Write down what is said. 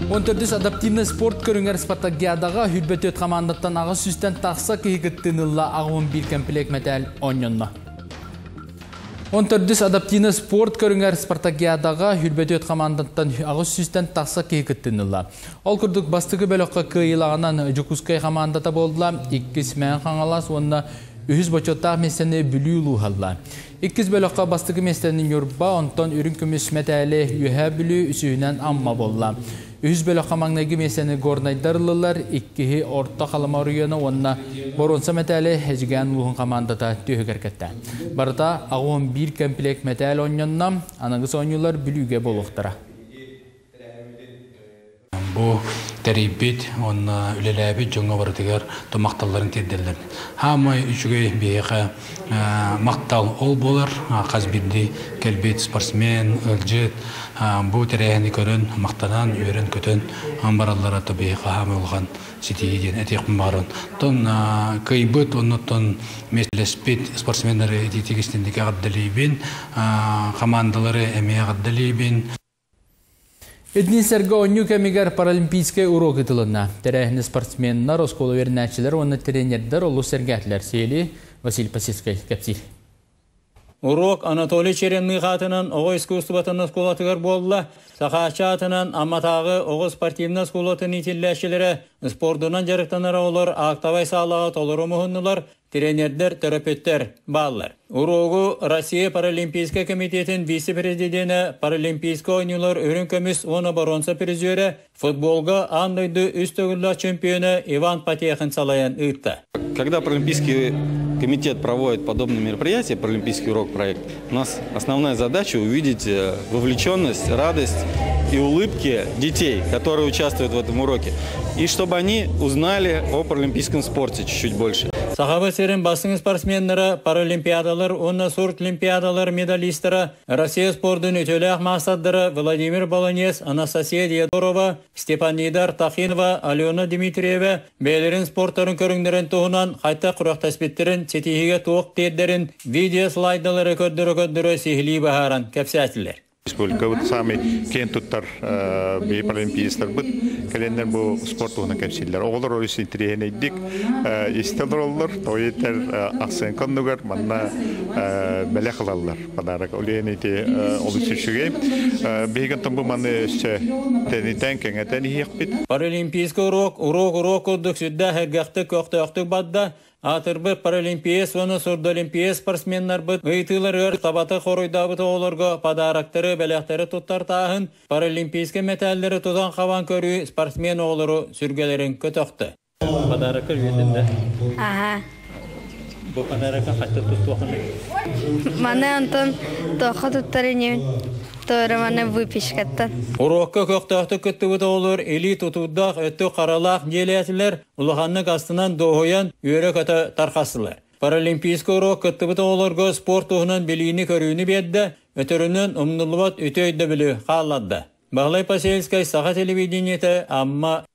14 адаптивный спорт көрүҥэр спартакиадаҕа 24 командаттан 800-тэн тахса киһи кыттыыны 81 комплект мэтээл оонньонно. 14 адаптивный спорт көрүҥэр спартакиадаҕа 24 командаттан 800-тэн тахса киһи кыттыыны. Ол курдук бастакы бөлөххө кыайыылааҕынан Дьокуускай командата буолла, иккис Мэҥэ Хаҥалас уонна үһүс бочуоттаах миэстэни Бүлүү улууһа ылла. Иккис бөлөххө бастакы миэстэни Ньурба, онтон үрүҥ көмүс мэтээли Үөһээ Бүлүү, үсүһүнэн Амма буолла. Үһүс бөлөххө маҥнайгы миэстэни Горнайдар ыллылар, иккиһи Орто Халыма оройуона уонна боруонса мэтээли Эдьигээн улууһун командата түөһүгэр кэттэ. Барыта 81 комплект мэтээл оонньонно, аныгыс оонньуулар Бүлүүгэ буолуохтара. Бу тэрийбит уонна үлэлээбит дьоҥҥо барытыгар махталларын тиэрдэллэр. Хаамай үчүгэй биһиэхэ махтал ол буолар, хас биирдии кэлбит спортсмен, ыалдьыт бу тэрээһини көрөн, махтанан, үөрэн-көтөн бараллара то биһиэхэ хаамай улахан ситиһии диэн этиэхпин баҕарабын. Оттон кыайбыт, оннуттан миэстэлэспит спортсменнары итиитик истинник эҕэрдэлиибин, командалары эмиэ эҕэрдэлиибин. Итини сэргэ оонньуу кэмигэр паралимпийскай уруок ыытылынна. Тэрээһини спортсменнар, оскуола үөрэнээччилэр уонна тренердэр олус сэргээтилэр. Сиһилии Василий Посельскай кэпсиир. Уруок Анатолий Черемных аатынан оҕо искусствотын оскуолатыгар буолла. Сахааччы аатынан Амматааҕы оҕо спортивнай оскуолатын иитиллээччилэрэ спордунан дьарыктанар оҕолор актовай саалаҕа толору муһуннулар, тренердэр, төрөппүттэр бааллар. Уруогу Россия Паралимпийскай комитетин вице-президенэ, Паралимпийскай оонньуулар үрүҥ көмүс уонна боруонса призерэ, футболга аан дойду үс төгүллээх чемпиона Иван Потехин салайан ыытта. Когда Паралимпийский комитет проводит подобные мероприятия, Паралимпийский урок проект, у нас основная задача увидеть вовлеченность, радость и улыбки детей, которые участвуют в этом уроке. И чтобы они узнали о паралимпийском спорте чуть-чуть больше. Сахабыт сирин бастыҥ спортсменнара, паралимпиадалар уонна сурдлимпиадалар медалистара, Россия спордун үтүөлээх маастардара Владимир Баланец, Анастасия Диодорова, Степанида Артахинова, Алена Дмитриева бэйэлэрин спорттарын көрүҥнэрин туһунан хайдах күрэхтэспиттэрин, ситиһиигэ туох тиэрдэрин видео слайдалары көрдөрө-көрдөрө сиһилии быһааран кэпсээтилэр. Республикабыт саамай киэн туттар биһи паралимпиецтарбыт кэлэннэр бу спорт туһунан кэпсииллэр. Оҕолор олус интэриэһинэйдик истэ олороллор, тоҕо ахсыҥка оннугар манна бэлэх ылаллар подарок. Ол иһин ити олус үчүгэй. Биһиги онтон бу маны өссө тэнитэн, кэҥэтэн иһиэхпит. Паралимпийский уруок уруок-уруок курдук сүрдээх эргэхтик, көхтөөхтүк барда. Аатырбыт паралимпиец уонна сурдолимпиец спортсменнарбыт ыйытыыларыгар табата хоруйдаабыт оҕолорго подароктары, бэлэхтэри туттартааһын, паралимпийскай мэтээллэри тутан-хабан көрүү спортсмен оҕолору сүргэлэрин көтөхтө. Подарокка үөтүндэ. Аха. Бу подарокка хатта туттуохуна? Маны онтон туохха туттар инибин? Туора маны выпечкаттан. Уруокка көхтөөхтүк кыттыбыт оҕолор илии тутуурдаах, өттүк харалаах дьиэлээтилэр, улаханнык астынан дуоһуйан, үөрэ-көтө тархастылар. Паралимпийскай уруок кыттыбыт оҕолорго спорт туһунан билиини-көрүүнү биэрдэ, өтөрүнэн умнуллубат үтүө өйдөбүлү хаалларда. Баһылай Посельскай, Саха телевидениетэ, Амма.